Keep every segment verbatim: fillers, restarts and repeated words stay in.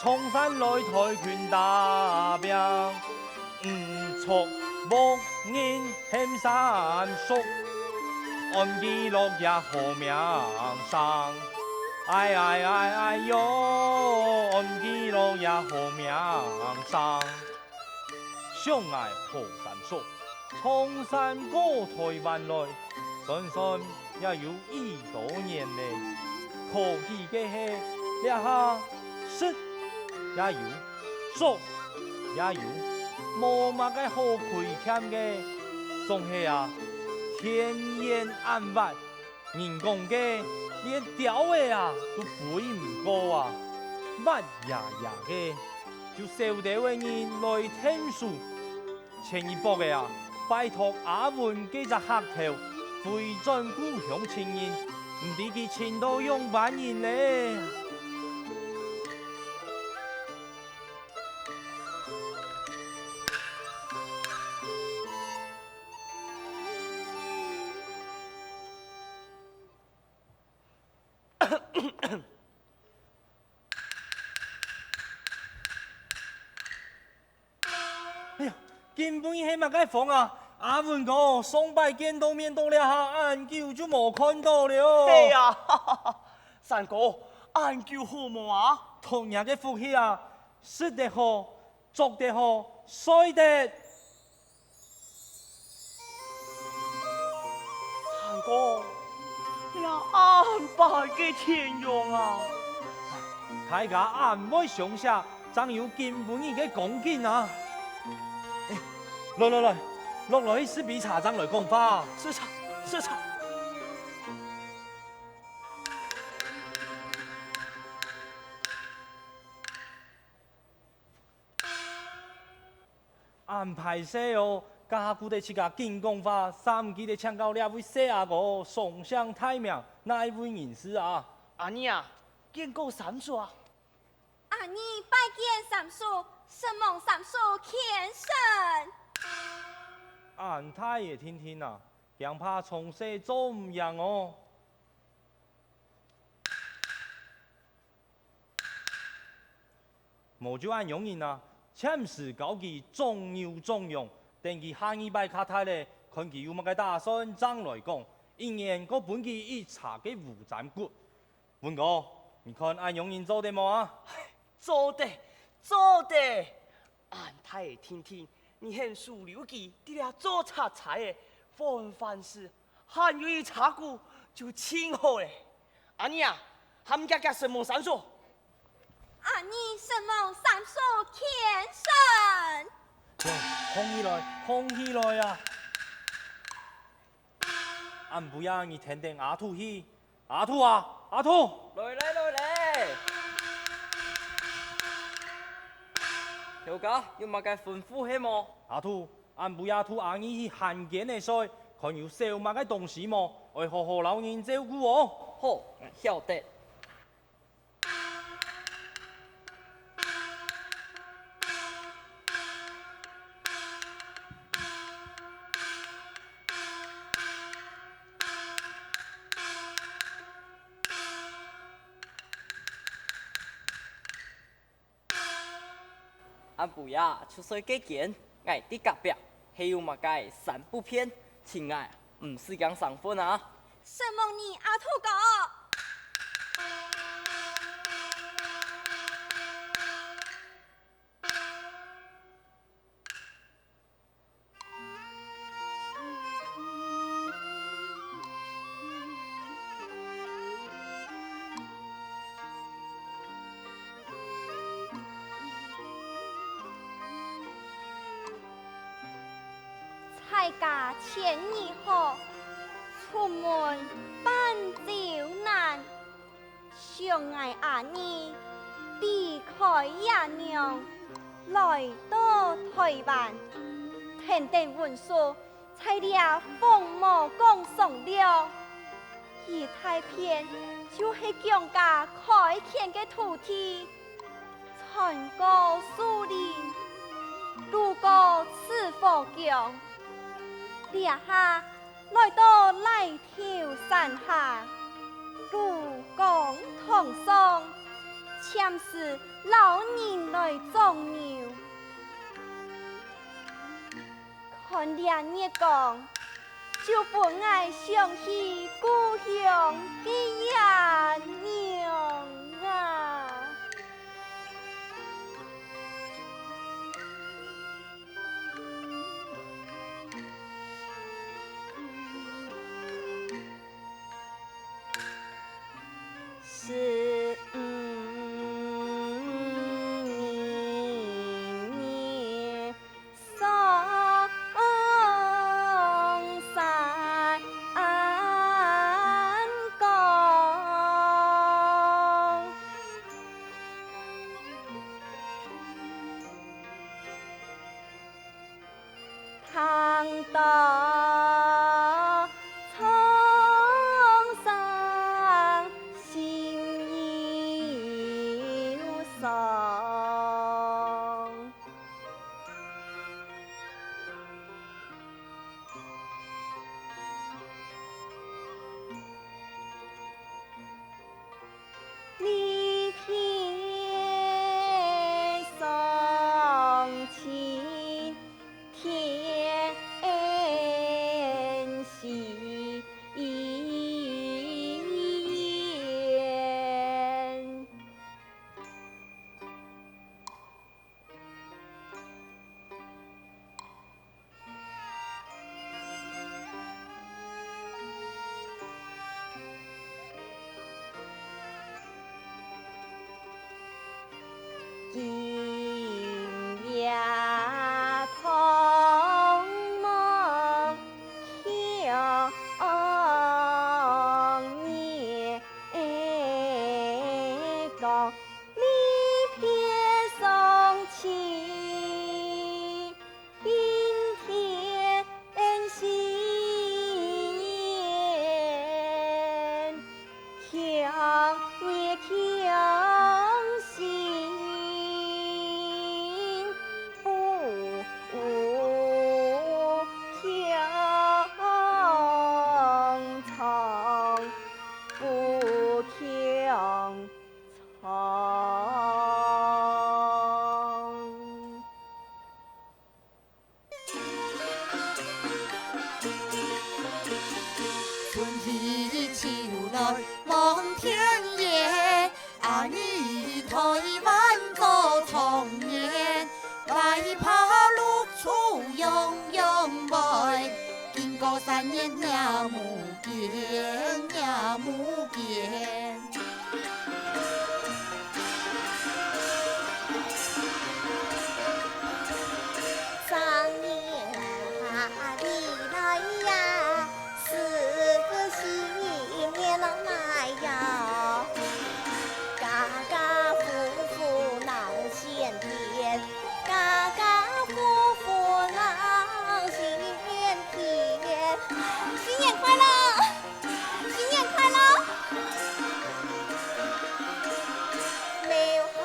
唐山來台群打拚，毋著無人喊三叔，安居樂業好名聲。哎哎哎哎喲，安居樂業好名聲。想𠊎何三叔，從山過台灣來，算算 也有已多年咧。可喜个係，這下食也有，著也有，無麼个好虧欠个。總係啊，天煙恁闊，人講个，連鳥仔啊都飛毋過啊，闊野野个，就少兜仔人來𢯭手。 前一駁仔啊，拜託阿文該隻客頭，回轉故鄉尋人，毋知佢尋到仰般人咧。哎呀，今晡日係麼个風啊？阿文哥，上擺見到面到這下，恁久就無看到了。係啊，三哥，恁久好無啊？託若个福氣啊，食得好，著得好，睡得 三哥，這恁般个天樣啊！大家恁會相惜，正有今晡日个光景啊！哎，來來來，落來去食杯茶，正來講話。食茶，食茶。 恁敗勢哦，這下顧得自家緊講話，煞毋記得請教這位細阿哥，雙姓大名，哪一位人士啊？阿二啊，見過三叔啊！阿二拜見三叔，承蒙三叔牽成。恁大个定定啊，驚怕從細做毋贏哦。 無就恁樣人啊，暫時教佢掌牛掌羊，等佢下二擺較大咧，看佢有麼个打算正來講，一年過分佢一茬个烏針骨。文哥，你看恁樣人做得無啊？做得，做得！恁大个定定，你肯收留佢，在這做賊差仔，還飯食， 還有一茬牯就盡好咧。阿二啊，喊遽遽承蒙三叔。阿二承蒙三叔牽成。吂，䟘起來，䟘起來啊！恁不也你跈等阿土去。阿土啊，阿土！來咧，來咧！頭家，有麼个吩咐係無？阿土， 恁不也渡阿二去閒間仔睡，看有少麼个東西無，愛好好摎人照顧哦。好，𠊎曉得。 恁不也就睡該間，𠊎在隔壁，係有麼个三不便，請𠊎毋使驚生份啊。承蒙你，阿土哥。 在家千日好，出門半朝難。 想𠊎阿二離開爺娘，來到臺灣，跈等文叔在這風魔崗上尞。一大片就係蔣家開墾个土地，穿過樹林，路過紫火宮，這下 來到犁頭山下，路過塘上，暫時摎人來掌牛。看這月光，就分𠊎想起故鄉个爺娘啊！ 十五年上山崗。 聽到蒼生心已傷。 离别伤心添喜厌。 今夜空蒙秋月光，离别伤情 冰天雪地，强忍强心不强唱，不强唱。 春去秋来望田园，啊，你台湾做状元，白袍绿树拥拥围，金瓜三年也无见，也无见。 三年啊，你来呀，四十年来呀，家家户户闹新年，家家户户闹新年。新年快乐！ 新年快乐！梅花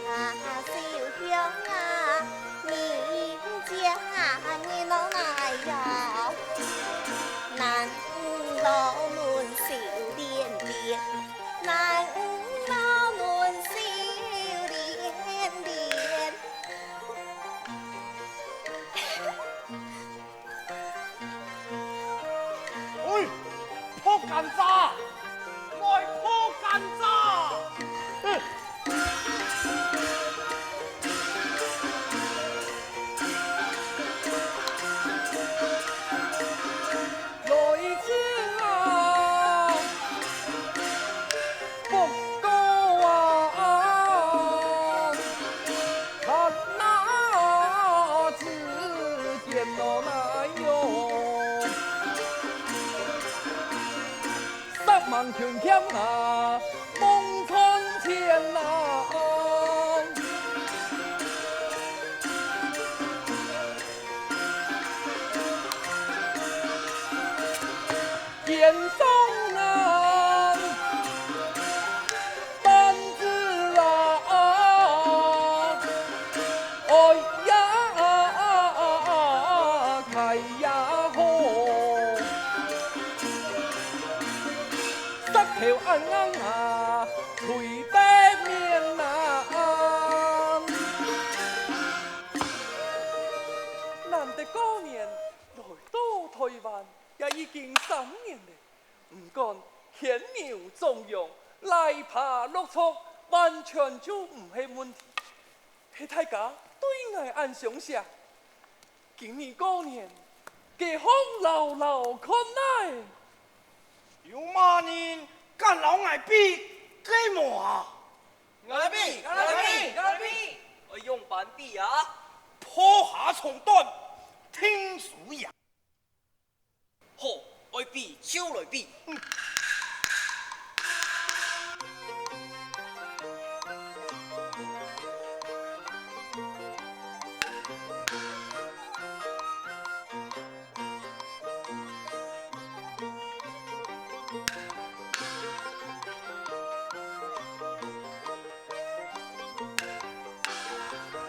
啊，秋香啊，你家人来呀，男女老嫩笑连连，男女老嫩笑连连。 喂，破奸贼！来破奸贼！嗯。 来听啊，报告啊，看哪子见到哪样，杀猛穷强啊，梦穿千啊。 肩上啊，担子啊，哎呀，开呀吼，石头硬硬啊，推得面經三年了，毋管牽牛、掌羊、犁耙、落鑿，完全就毋係問題。係大家對𠊎恁相惜，今年過年，街項老老看哪！有麼人敢摎𠊎比雞毛啊？𠊎來比，𠊎來比，𠊎來比！愛仰般比啊？破蝦充當，定輸贏。 好，愛比就來比。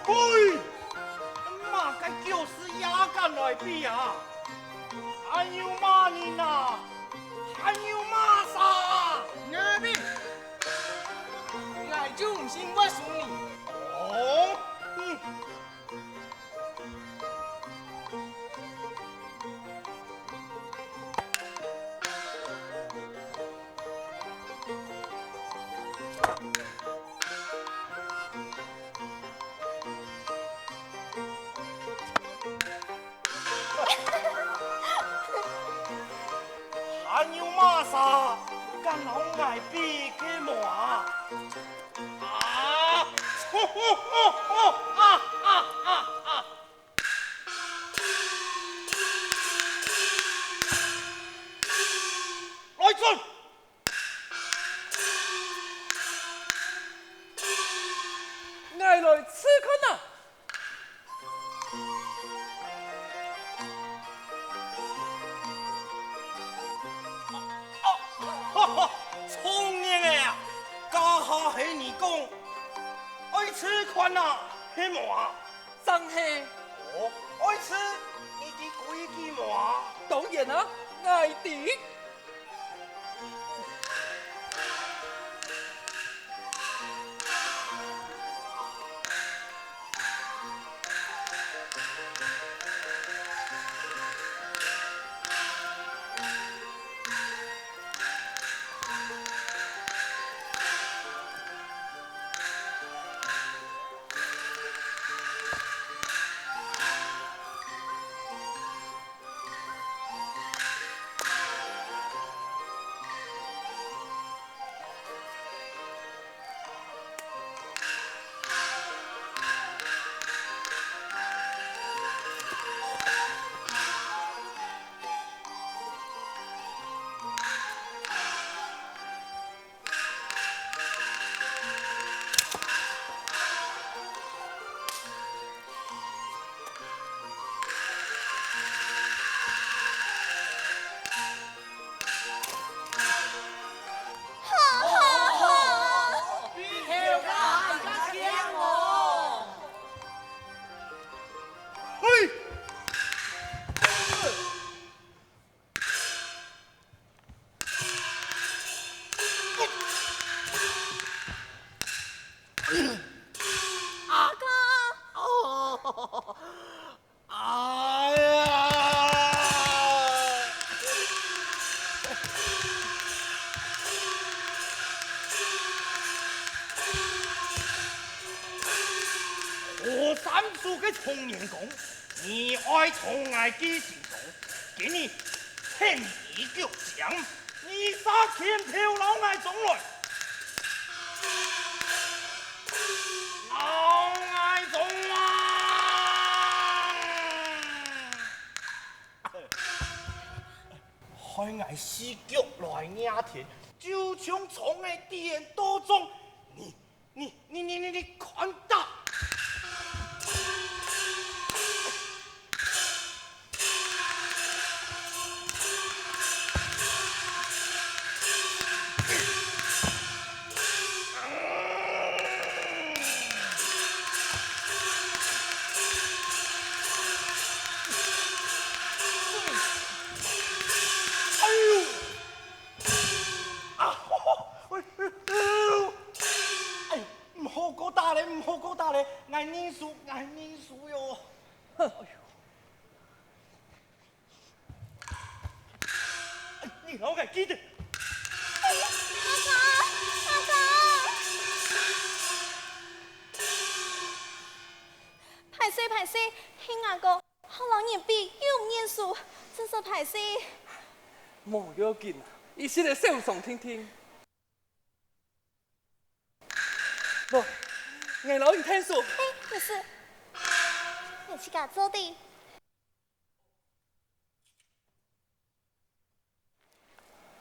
嘿，麼个狗屎也敢來比啊？還有麼人啊？還有麼儕啊？𠊎比，𠊎就毋信會輸你。哦，嗯。 還有麼儕敢摎𠊎比雞毛啊？啊！啊！啊！啊！ 來準！𠊎來試看啊！哈哈，聰明个啊！這下係你講，愛試看啊，係無啊？ 正係。哦，愛試，你知規矩無啊？當然啊，𠊎知。嘿！ 阿哥！哦，哎呀！何三叔个童年講，你愛同𠊎記心中，今日天地腳掌， 你煞牽頭摎𠊎撞來，摎𠊎撞啊！害𠊎四腳來惹天，就像蟲仔跌倒樁，你 你、你、你、你、你看到！哎呦！ 啊，哎，哎，哎呦，哎，毋好過打咧，毋好過打咧，𠊎認輸，𠊎認輸喲。哼，哎呦。个記得。阿爸，阿爸！歹勢，歹勢，係吾哥，學老人比又毋認輸，真實歹勢。無要緊啊，一息仔小傷定定。 來，𠊎摎你𢯭手。嘿，無事。𠊎自家做得。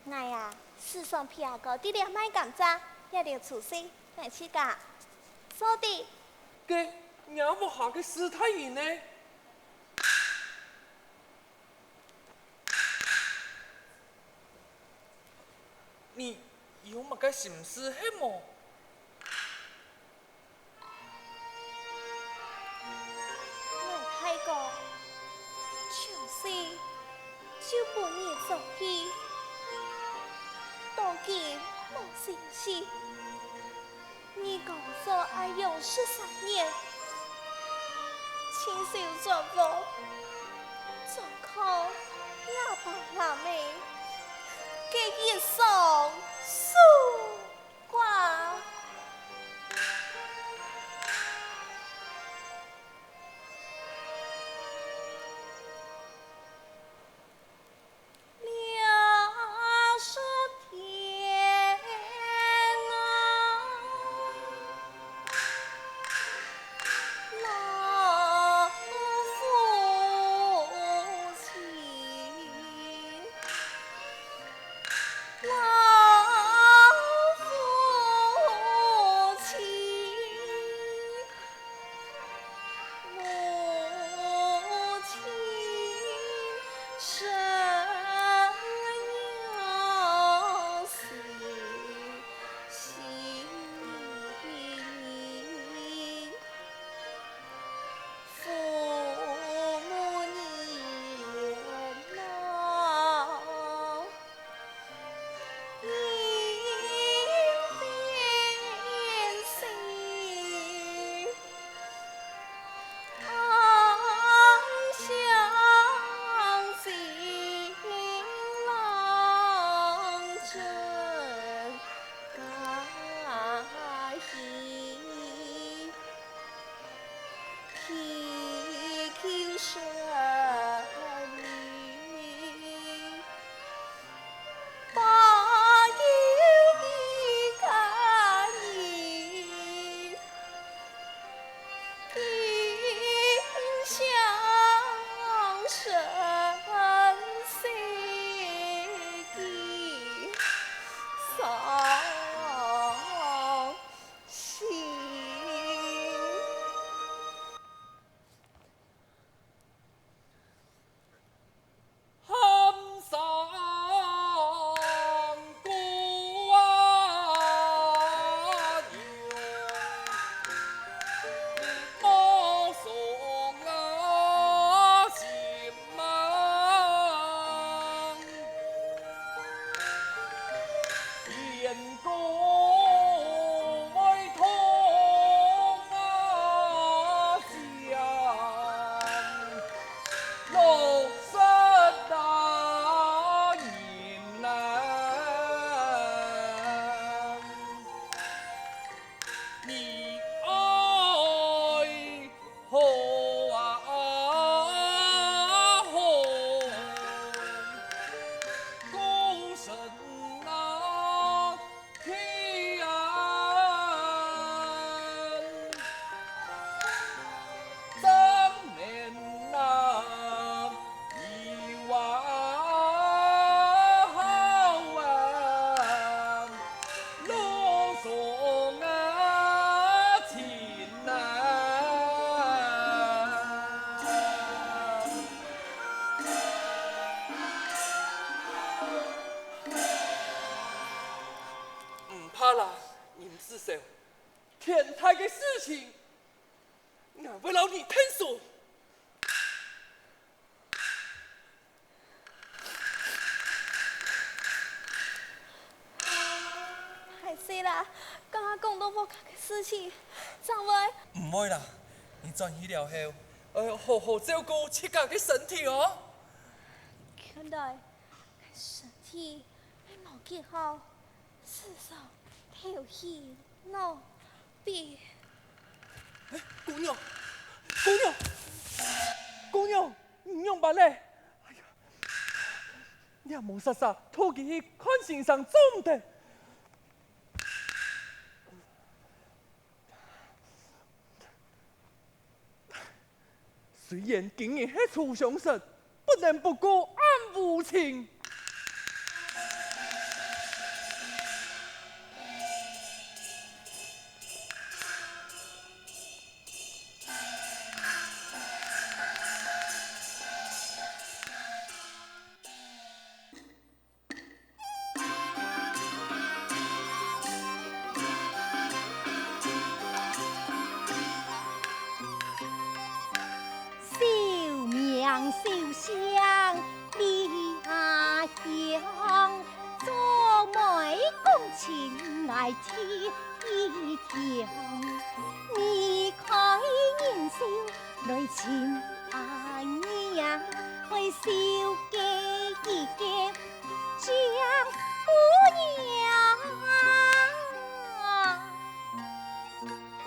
𠊎啊，時常陪阿哥在這賣甘蔗，這兜粗事，𠊎自家做得。該若屋下个事大人呢？ 你有麼个心事係無？𠊎大哥，從細就分人遺棄，到今無消息。 你講做愛養十三年，盡愁轉屋，轉看阿爸阿姆，該一雙手啊！ 毋怕啦，你毋使愁，天大个事情，𠊎會摎你𢯭手。 歹勢啦，剛剛講到屋下个事情，正會……毋會啦，你轉去了後，愛好好照顧自家个身體哦。看來，身體佢好時常偷去拿筆。姑娘，姑娘，姑娘，你仰般咧？哎呀，你無煞煞，拖佢去看先生做毋得。 雖然今日係初相識，不能不顧俺無情。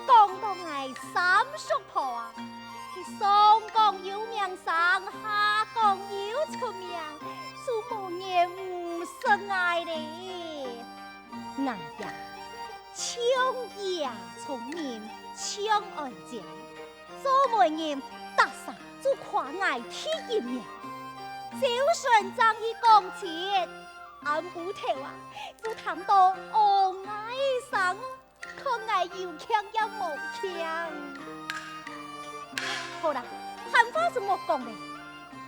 講到𠊎三叔婆啊，佢上港有名聲，下港又出名，就無人毋識𠊎咧。𠊎呀，像佢聰明，像安靚，做媒人逐儕就誇𠊎第一名。就算正去講親，暗晡頭啊，就聽到哦哀聲， 看𠊎有慶也無慶。好啦，閒話就莫講咧。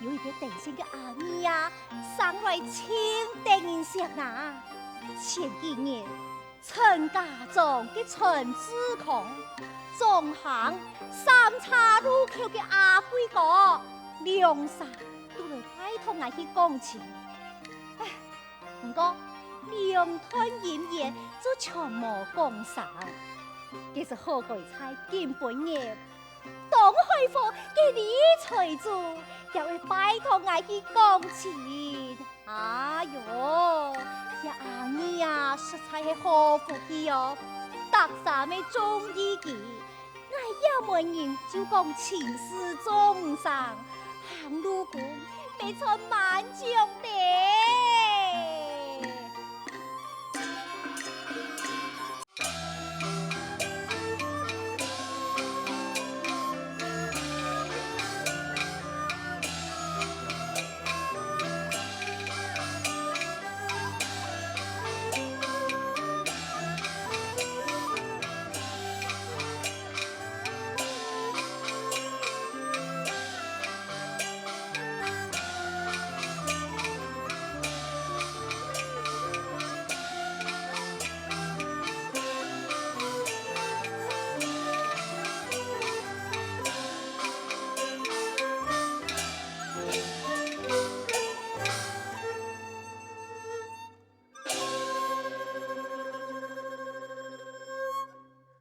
有一個單身个阿二啊，生來盡得人惜哪。前幾日，陳家莊个陳志康，張行三岔路口个阿貴哥，兩儕都來拜託𠊎去講親。唉， 毋過，兩段姻緣就全無講成。該隻好鬼差今晡日，當開火个李財主，也會拜託𠊎去講親。哎喲，這阿二啊，實在係好福氣哦，逐儕乜中意佢。 𠊎這門人就講親事做毋成，行路公乜賺滿獎咧。